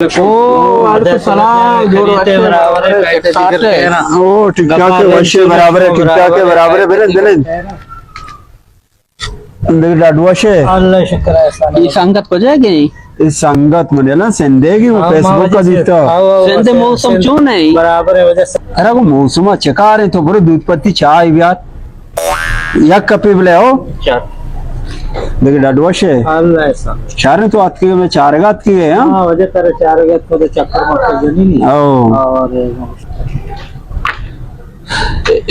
او، وعلیکم السلام۔ جوڑ وش ئے؟ برابر ئے؟ او، ٹھیک ٹھاک ئے، وش ئے، برابر ئے، ٹھیک ٹھاک ئے، برابر ئے، بلند، بلند۔ دیکھ، ڈاڈو وش ئے؟ اللہ شکر ئے، احسان ئے۔ اے سنگت کجا گئی؟ اے سنگت من یلا سندھ ءَ گی، ہاں، فیس بک ءَ دیتا۔ سندھ ءِ موسم چون ئے؟ برابر ئے، وجہ سے۔ ارے، وہ موسم چہ کار ئے، تو برو دودھ پتی چائے بیار۔ یک کپے بلے ہو۔ چار۔ دیکھ، ڈاڈو وش ئے؟ اللہ احسان۔ شہر تو اتکے، میں چارگا اتکے، ہاں؟ ہاں، وجہ ترا چارگا اتکو تو چکر مکر جنی نہیں۔ او۔ اور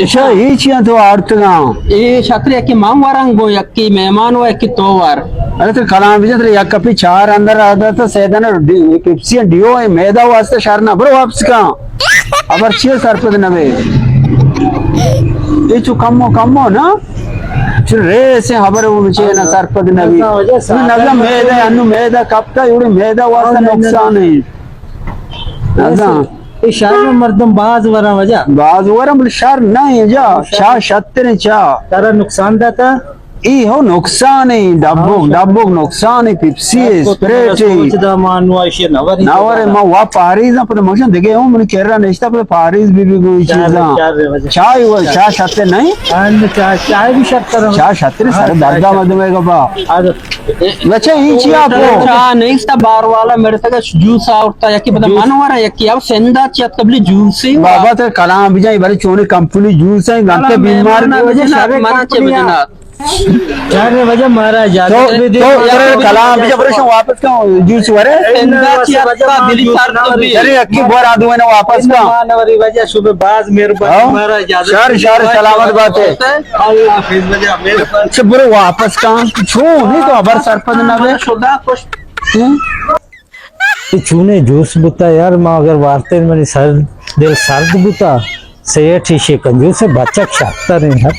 ایشا اے چیاں تو آڑتگاں؟ اے شتر یکی من وراں گوں، یکی مہمان و یکی تو ور۔ ارے تو کلام بجن، ترا یک کپی چار اندر آدا تو سیدنا ڈی-، پیپسی ڈیو اے میدا واسطہ شر نہ، برو واپس کن۔ ابر چیے سرپد نہ بے۔ اے چو کمو کمو نا۔ چو ریسے خبر ہو چے نہ سرپد نہ بی۔ نہ میدا، انو میدا کپتا، یوڑے میدا واسطہ نقصان ہے۔ نزاں۔ اے شہر ءَ مردم باز وراں وجہ۔ باز وراں، بلے شہر نہ ایں جا۔ شہر۔ چاہ شتریں چاہ۔ ترا نقصان داتا؟ اے ہو نقصان ایں، ڈبوک، ہاں، ڈبوک نقصان ایں، پیپسی ایں، اسپریٹ ایں۔ سوچ دا ما نو ایشی نہ وری نہ ورے، ما وا پاریز نہ پتہ، مشن دگے ہوں، من کرا نشتا پتہ پاریز بی بی کوئی چیزاں۔ چاہ وجہ۔ چاہ شتر نہیں؟ ہاں، چاہ، چاہ بھی شتر۔ چاہ شتر، سر دردا مدمے گا با۔ بچہ، اے چیا کو؟ چاہ نیست، بار والا میرے تک جوس آورتا، یکی پتہ من ورا، یکی اب سندا چیا تبلی جوس ہی۔ بابا تو کلام بجائے، بڑے چونے کمپنی جوس ہے، گنتے بیمار منا چے بجنا۔ چارے وجہ مارا اجازت تو، تو کلام بجا برش واپس کا جوس ورے۔ سندا چیا دلی سر تبلی۔ چلے یکی بار آدو ہے نا واپس کا۔ مانوری وجہ شب باز مہربانی، مارا اجازت۔ شر، شر، سلامت بات ہے۔ اللہ حافظ وجہ، مہربانی۔ چہ برو واپس کن، چون اے تو ہبر سرپد نہ بے۔ شدا کش۔ ہوں؟ چونے جوس بوتا یار، ما اگر وارتے منی سر، دل سرد بوتا، سیٹھ ایشی کنجوس بچک شرتر ہیں۔